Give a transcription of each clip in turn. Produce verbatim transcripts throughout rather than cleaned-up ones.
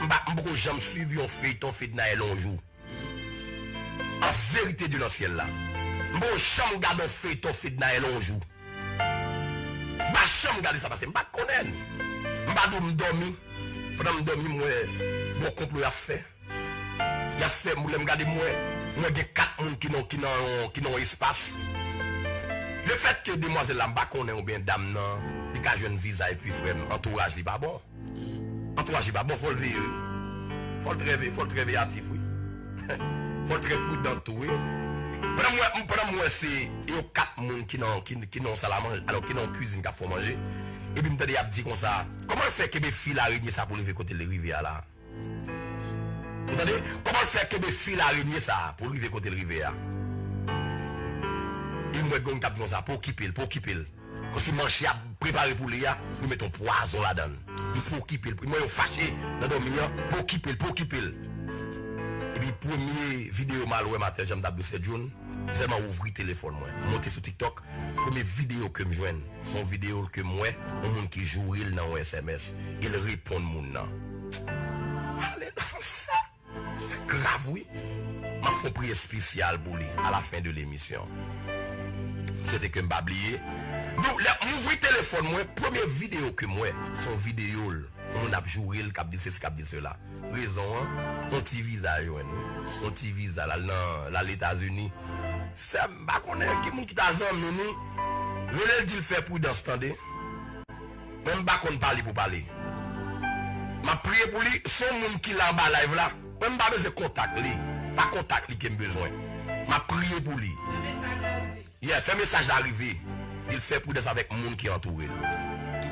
M pa, m poko janm swiv yon feyton Fednaelle yon jou. An verite de nan syèl la. M poko janm gade yon feyton Fednaelle yon jou. M pa janm gade sa pase, m pa t konnen. M pa di w m dòmi. Pandan m dòmi, m wè bon konplo y ap fè. Y ap fè, lè m gade, m wè, m wè gen kat moun ki nan, ki nan, ki nan yon espas. Lefètke demwazèl la, m pa konnen oubyen dam nan, li ka jwenn viza epi frè m, antouraj li pa bon. Antouraj li pa bon, fò l veye, wi. Fò l trè veye, fò l trè veyatif, wi. Fò l trè pridan tou, wi. Pandan m wè, pandan m wè se yo kat moun ki nan, ki, ki nan yon salamanje, alò ki nan yon kwizin k ap fè manje, epi m tande y ap di konsa, kòman l fè kenbe fil arenye sa pou l rive kote l rive a la? Ou tande? Kòman l fè kenbe fil arenye sa a pou l rive kote l rive a? E m wè gen moun k ap di konsa, pa okipe l, pa okipe l. Kòmsi manchè ap prepare pou li a, yo met yon pwazon ladan l. Yo pa okipe l. M wè yo fache nan dòmi an, pa okipe l, pa okipe l. Epi premye videyo m al wè maten, jan m t ap di w, sèt joun, m sèlman ouvri telefòn mwen. M monte sou TikTok, premye videyo ke m jwenn, se yon videyo ke m wè, yon moun ki joure l nan yon S M S, e l reponn moun nan. Ale nan sa! Se grav, wi. M ap fè yon priyè espesyal pou li a la fen de lemisyon. M swete ke m pa bliye. Nou, lè m ouvri telefòn mwen, premye videyo ke m wè, se yon videyo l. Yon moun ap joure l, k ap di l sesi, k ap di l sela. Rezon an, yon ti viza l jwenn, wi. Yon ti viza l al nan, l al Etazini. Sè m, m pa konnen ki moun ki ta zanmi ni. Rele l, di l fè pridans, tande. Mwen m pa konn pale pou pale. M ap priye pou li, se yon moun ki la anba live la. Mwen m pa bezwen kontak li. Pa kontak li ke m bezwen. M ap priye pou li. Yeah, fè mesaj la rive. Di l fè pridans avèk moun ki antoure l.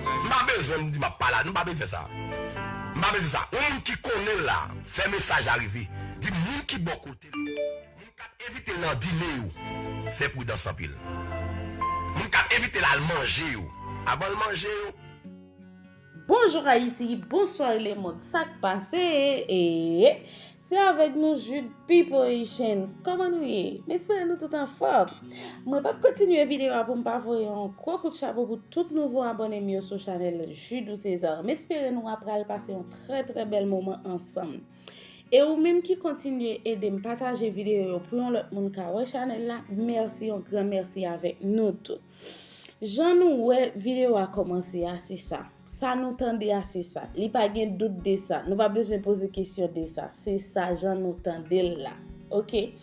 M pa bezwen m di m ap pale a, nou pa bezwen sa. M pa bezwen sa. Yon moun ki konnen l la, fè mesaj la rive. Di moun ki bò kote l. Moun k ap envite l nan dine yo, fè pridans anpil. Moun k ap envite l al manje yo, avan l manje yo. Bonjou Ayiti, bonswa lemonn, sa k pase? E se avèk nou Jude People Asian. Kòman nou ye? M espere nou tout anfòm. Mwen p ap kontinye videyo a pou m pa voye yon gwo kout chapo pou tout nouvo abòne m yo sou chanèl Jude ou César. M espere nou ap pral pase yon trè trè bèl moman ansanm. E ou menm ki kontinye ede m pataje videyo yo pou yon lòt moun ka wè chanèl la, mèsi, yon gran mèsi avèk nou tout. Jan nou wè videyo a kòmanse a, se sa. Sa nou tande a, se sa. Li pa gen dout de sa. Nou pa bezwen poze kesyon de sa. Se sa jan nou tande l la. Oke?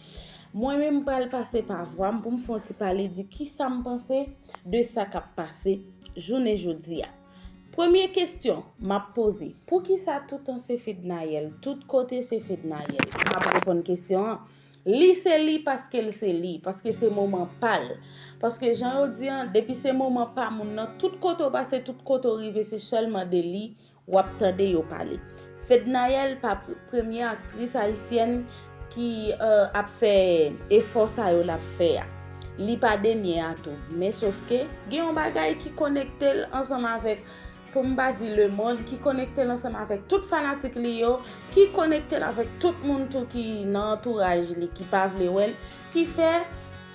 Mwen menm m pral pase pa vwa m pou m fè yon ti pale di kisa m panse de sa k ap pase jounen jodi a. Premye kesyon m ap poze, poukisa toutan se Fednaelle? Tout kote se Fednaelle. M ap reponn kesyon an. Li se li paske l se li, paske se moman pa l. Paske jan yo di an, depi se moman pa moun nan, tout kote w pase, tout kote w rive, se sèlman de li w ap tande yo pale. Fednaelle pa premye aktris ayisyèn ki ap fè efò sa yo l ap fè a. Li pa dènye a tou. Men sofke, gen yon bagay ki konekte l ansanm avèk, pou m pa di lemonn, ki konekte l ansanm avèk tout fanatik li yo, ki konekte l avèk tout moun tou ki nan antouraj li, ki pa vle wè l, ki fè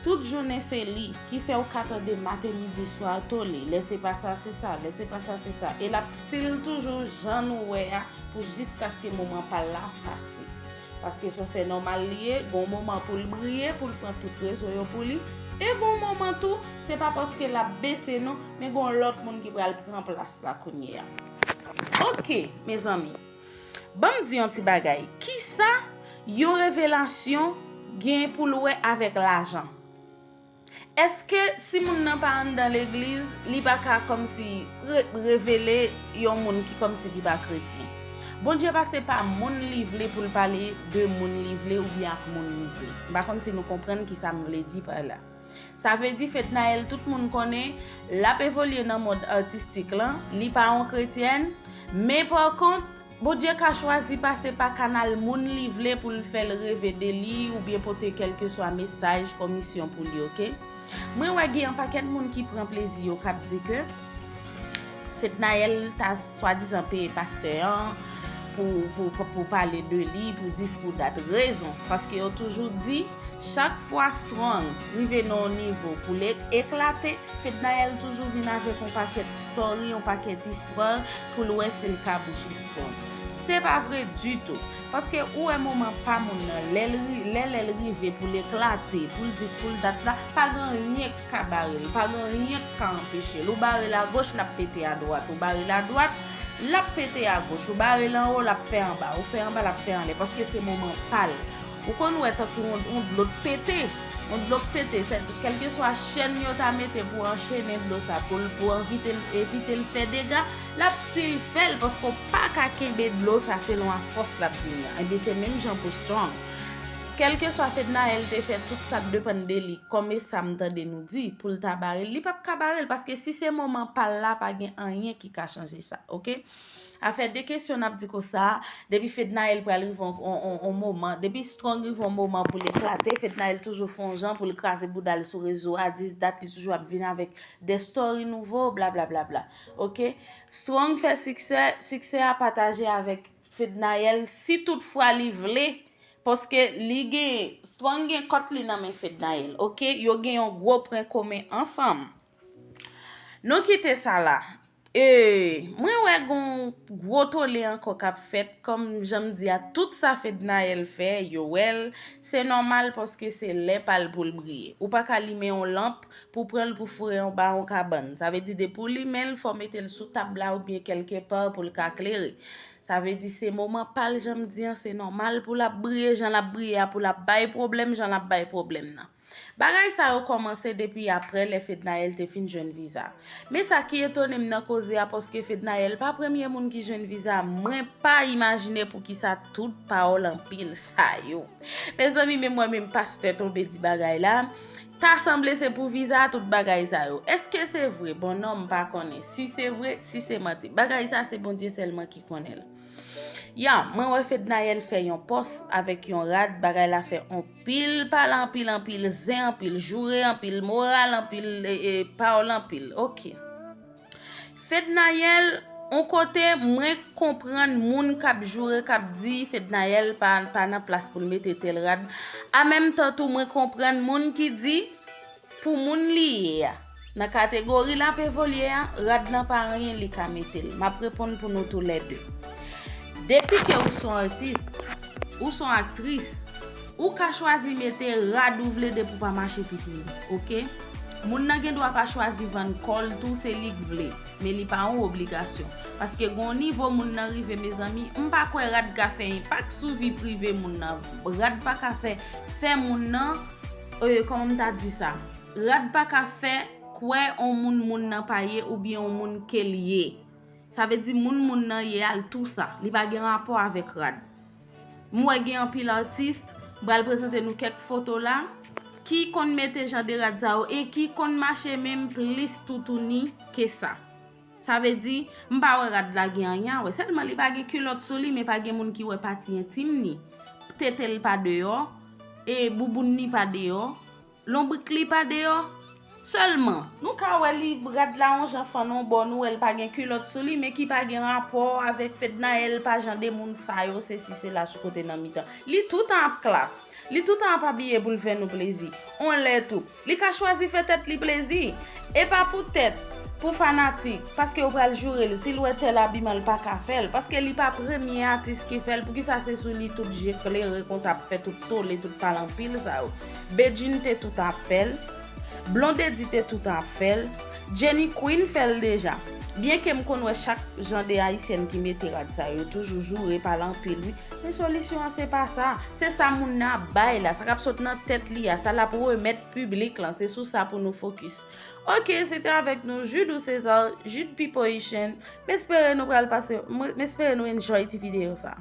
tout jounen se li, ki fè w ka tande maten, midi, swa, tole, lè se pa sa, se sa, lè se pa sa, se sa. E l ap still toujou jan nou wè a pou jiskaske moman pa l la pase. Paske se yon fè nòmal li ye, gon moman pou l briye, pou l pran tout rezo yo pou li. E gon moman tou, se pa paske l ap bese non, men gon lòt moun ki pral pran plas la kounye a. Oke, mezanmi. Ban m di yon ti bagay. Kisa yon revelasyon gen pou l wè avèk lajan? Èske si moun nan pa anndan legliz, li pa ka kòmsi re- revele yon moun ki kòmsi ki pa kretyen? Bondye pa se pa moun li vle pou l pale de moun li vle oubyen ak moun li vle. M pa konn si nou konprann kisa m vle di pa la. Sa vle di Fednaelle tout moun konnen l ap evolye nan mond atistik lan, li pa yon kretyèn, men pa kont, Bondye ka chwazi pase pa kanal moun li vle pou l fè l reve de li oubyen pote kèlkeswa mesaj, komisyon pou li, oke? Mwen wè gen yon pakèt moun ki pran plezi yo k ap di ke Fednaelle ta swadizan peye pastè an, pou, pou, pou, pou pale de li, pou dis, pou dat. Rezon, paske yo toujou di, chak fwa Strong rive nan yon nivo pou l e-, eklate, Fednaelle toujou vin avèk yon pakèt story, yon pakèt istwa pou l wè si l ka bouche Strong. Se pa vre ditou. Paske ou wè moman pa moun nan, lè l ri-, lè, lè l rive pou l eklate, pou l dis, pou l dat la, pa gen anyen k ka bare l, pa gen anyen k ka anpeche l. Ou bare l agoch, l ap pete adwat. Ou bare l adwat, l ap pete agoch. Ou bare l anwo, l ap fè anba. Ou fè anba, l ap fè anlè. Paske se moman pa l. Ou konn wè tankou yon, yon dlo k pete. Yon dlo k pete. Se, kèlkeswa chèn yo ta mete pou anchennen dlo sa, pou l, pou evite l, evite l fè dega, l ap still fè l, paske w pa ka kenbe dlo sa selon a fòs l ap vini an. Ebyen, se menm jan pou Strong. Kèlkeswa Fednaelle te fè tout sa k depann de li, kòm e sa m tande nou di, pou l ta bare l, li p ap ka bare l, paske si se moman pa l la, pa gen anyen ki ka chanje sa, oke? Afè de kesyon n ap di konsa, depi Fednaelle pral rive on, on, on, on moman, depi Strong rive on moman pou l eklate, Fednaelle toujou fè on jan pou l kraze bouda l sou rezo a, dis dat li toujou ap vin avèk de story nouvo, bla bla bla bla. Oke? Strong fè siksè, siksè a pataje avèk Fednaelle, si toutfwa li vle, paske li gen, Strong gen kòt li nan men Fednaelle, oke? Yo gen yon gwo pwen komen ansanm. Nou kite sa la. E, mwen wè gon gwo tole ankò k ap fèt, kòm jan m di a, tout sa Fednaelle fè, yo wè l, se nòmal paske se lè pa l pou l briye. Ou pa ka limen yon lanp pou pran l pou foure anba yon kabann. Sa vle di depi w limen l, fò w mete l sou tab la oubyen kèlke pa pou l ka klere. Sa vle di se moman pa l, jan m di an, se nòmal pou l ap briye jan l ap briye a, pou l ap bay pwoblèm jan l ap bay pwoblèm nan. Bagay sa yo kòmanse depi aprè lè Fednaelle te fin jwenn viza. Men sa ki etone m nan koze a, paske Fednaelle pa premye moun ki jwenn viza, mwen pa imajine poukisa tout pawòl anpil sa yo. Mezanmi, menm mwen menm pastè tonbe di bagay la, ta sanble se pou viza tout bagay sa yo. Èske se vre? Bon, non, m pa konnen. Si se vre, si se manti. Bagay sa se Bondye sèlman ki konnen l. Ya, mwen wè Fednaelle fè yon pòs avèk yon rad, bagay la fè anpil pale, anpil, anpil zen, anpil joure, anpil moral, anpil, e, e, pawòl anpil. Oke. Fednaelle, on kote, mwen konprann moun k ap joure, k ap di Fednaelle pa, pa nan plas pou l mete tèl rad. An menm tan tou, mwen konprann moun ki di, pou moun li ye a, nan kategori l ap evolye a, rad lan pa anyen, li ka mete l. M ap reponn pou nou toulède. Depi ke ou s on atis, ou s on aktris, ou ka chwazi mete rad ou vle depi w pa mache toutouni, oke? Moun nan gen dwa pa chwazi vann kò l tou, se li k vle, men li pa yon obligasyon. Paske gon nivo moun nan rive, mezanmi, m pa kwè rad ka fè enpak sou vi prive moun nan. Rad pa ka fè, fè moun nan, e, kòman m ta di sa? Rad pa ka fè kwè on moun moun nan pa ye oubyen on moun ke l ye. Sa vle di moun moun nan ye a l tou sa. Li pa gen rapò avèk rad. M wè gen anpil atis, m pral prezante nou kèk foto la, ki konn mete jan de rad sa yo e ki konn mache menm plis toutouni ke sa. Sa vle di, m pa wè rad la gen anyen a wè. Sèlman li pa gen kilòt sou li, men pa gen moun ki wè pati entim ni. Tete l pa deyò, e bouboun ni pa deyò, lonbrik li pa deyò. Sèlman, nou ka wè li, rad la yon jan fann on bò, nou wè l pa gen kilòt sou li, men ki pa gen rapò avèk Fednaelle, pa jan de moun sa yo, sesi sela sou kote nan mitan. Li toutan ap klas. Li toutan ap abiye pou l fè nou plezi. On lè tou. Li ka chwazi fè tèt li plezi. E pa poutèt, pou fanatik, paske yo pral joure l, si l wè tèl abiman l pa ka fè l, paske li pa premye atis ki fè l, poukisa se sou li tout je klere konsa ap fè tout tole, tout pale anpil sa yo? Bedjine te toutan ap fè l, Blondedy te toutan ap fè l, Jenny Queen fè l deja. Byenke m konn wè chak jan de ayisyèn ki mete rad sa yo, toujou joure, pale anpil wi, men solisyon an se pa sa, se sa moun nan ap bay la, sa k ap sot nan tèt li a, sa l ap remèt piblik lan, se sou sa pou nou fokis. Oke, se te avèk nou Jude ou César, Jude Pipo Haitian. M espere nou pral pase, m, m espere nou enjoy ti videyo sa.